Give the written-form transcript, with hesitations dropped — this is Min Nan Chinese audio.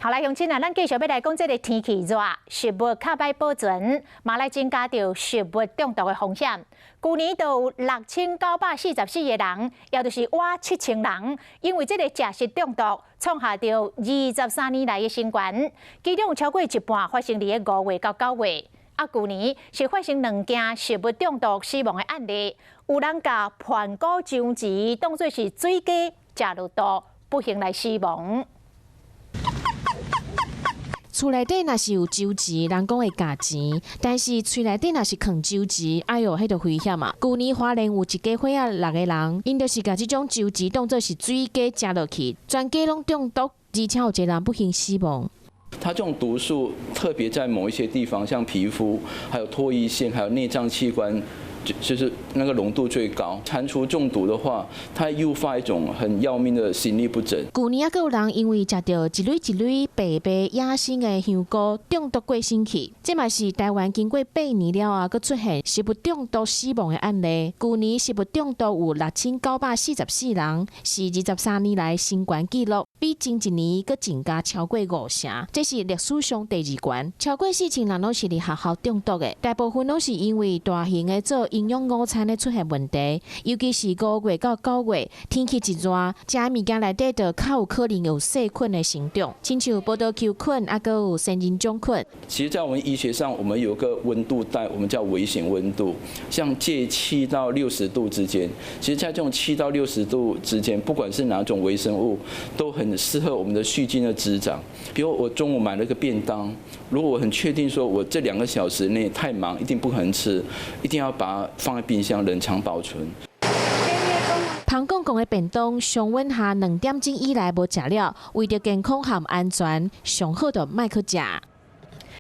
好來，鄉親啊，咱繼續欲來講這个天氣熱，食物較歹保存，嘛來增加著食物中毒的風險。舊年就有6944個人，也就是倚7000人，因為這个食食中毒，創下著23年來的新高。其中有超過一半發生佇个5月到9月。啊，舊年是發生兩件食物中毒死亡的案例，有人共盤古章魚當做是水雞食落肚，不幸來死亡。厝內底若是有酒錢，人講會咬錢，但是喙內底若是囥酒錢，哎喲，彼就危險啊！舊年花蓮有一家伙仔六个人，𪜶就是共這種酒錢當做是水雞食落去，全家攏中毒，而且有一个人不幸死亡。它這種毒素特別在某一些地方，像皮膚、還有唾液腺、還有內臟器官，就是那個濃度最高。蟾蜍中毒的話，它誘發一種很要命的心律不整。舊年猶閣有人因為食著一蕊一蕊白白野生的香菇中毒過身去，這嘛是台灣經過8年了後，閣出現食物中毒死亡的案例。舊年食物中毒有6944人，是23年來新懸紀錄，比前一年閣增加超過五成，這是歷史上第二懸。超過4000人攏是佇學校中毒的，大部分攏是因為大型的做營養午餐的出現問題，尤其是5月到9月天氣一熱，食的物件內底就較有可能有細菌的成長，親像葡萄球菌，猶閣有仙人掌菌。其實，在我們醫學上，我們有個溫度帶，我們叫危險溫度，像介7到60度之間。其實，在這種7到60度之間，不管是哪種微生物，都很適合我們的細菌的滋長。比如我中午買了個便當，如果我很確定說我這2個小時內太忙，一定不可能吃，一定要把它放在冰箱冷藏保存。彭公公的便當常溫下2點鐘以內無食了，為著健康和安全，上好就莫去食。